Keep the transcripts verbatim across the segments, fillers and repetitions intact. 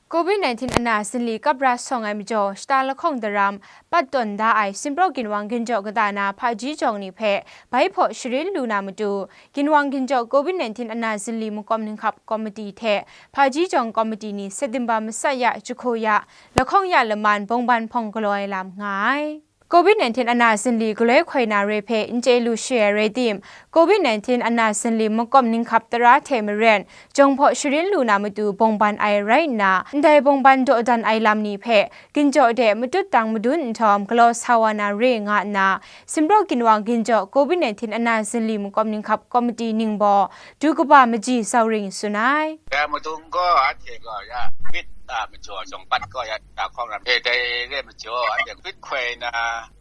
Covid nineteen ana zinli kap ra sawng ai majaw, shata lahkawng daram, pat tawn da ai Sinpraw Ginwang Ginjaw kata na hpaji jawng ni hpe bai hpaw sharin lu na matu, Ginwang Ginjaw Covid nineteen ana zinli makawm ninghkap komiti hte hpaji jawng komiti ni September masat ya, jahku ya, lahkawng ya laman bawngban hpawng galaw ai lam nga ai. Covid nineteen ana zinli galoi hkoi na re hpe n chye lu shi ai rai tim, Covid nineteen ana zinli makawm ninghkap tara hte maren, jawng hpaw sharin lu na matu bawngban ai rai nna, ndai bawngban dawdan ai lam ni hpe ginjaw de matut dang madun nhtawm galaw sa wa na re nga nna, Sinpraw Ginwang Ginjaw Covid nineteen ana zinli makawm ninghkap komiti ningbaw du kaba maji Zau Ring tsun ai. Ya madung gaw, anhte gaw ya, bit a majaw jawng pat gaw ya, da hkawng ram e dai re majaw, anhte bit hkoi na,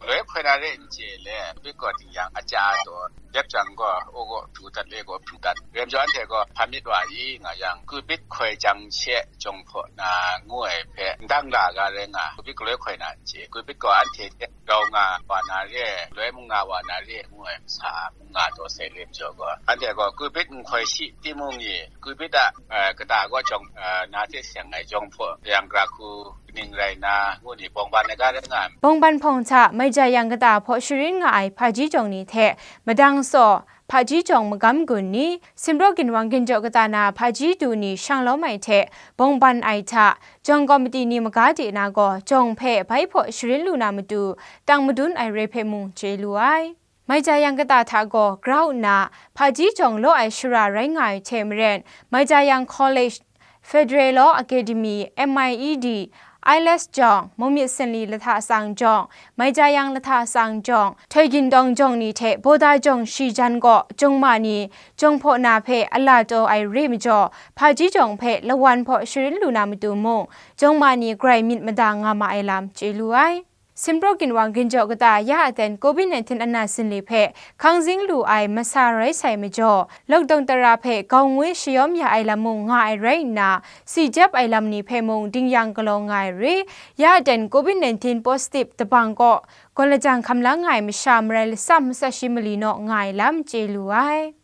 loi hkoi na re n chye le, bit gaw ting yang a ja daw, dep jang gaw, o gaw pru dat, le gaw pru dat, rem jaw anhte gaw hpa myit wa i nga yang, ku bit hkoi jang she jawng hpaw na ngu ai hpe, ndang la ga rai nga, ku bit galoi hkoi na n chye, ku bit gaw anhte hte rau nga wa na re, loi mung nga wa na re ngu ai masa, mung nga daw sai le majaw gaw, anhte gaw ku bit n hkoi shi timung ni, ku bit a, eh, kata gaw jawng, eh, na hte seng ai jawng hpaw yang gra hku ning rai na, ngu ni bawngban ai ga rai nga ai. Bawngban hpawng hta mai ja yang kata hpaw sharin nga ai hpaji jawng ni hte madang saw, hpaji jawng magam gun ni, Sinpraw Ginwang Ginjaw kata na hpaji du ni shang lawm ai hte bawngban ai hta, jawng komiti ni maga de na gaw, jawng hpe bai hpaw sharin lu na matu, tang madun ai re hpe mung chye lu ai. Mai ja yang kata hta gaw grau nna, hpaji jawng law ai shara rai nga ai hte maren, mai ja yang college, Federal Law Academy, M I E D, I E L T S jawng, Mungmyit Sanli Lahta Tsang jawng, mai ja yang Lahta Tsang jawng, Htoi Gindawng jawng ni hte Bawda jawng shi jan gaw jawng ma ni jawng hpaw na hpe a la taw ai re majaw, hpaji jawng hpe lawan hpaw sharin lu na matu mung, jawng ma ni grai myit mada nga ma ai lam chye lu ai. Sinpraw Ginwang Ginjaw kata ya aten Covid nineteen ana zinli hpe hkang zing lu ai masa rai sai majaw, lockdown tara hpe gau ngwi shayawm ya ai lam mung nga ai rai nna, si jep ai lam ni hpe mung ding yang galaw nga ai re, ya aten Covid nineteen positive tabang kaw, gawn lajang hkam la nga ai masha marai lasam masat shi mali naw nga ai lam chye lu ai.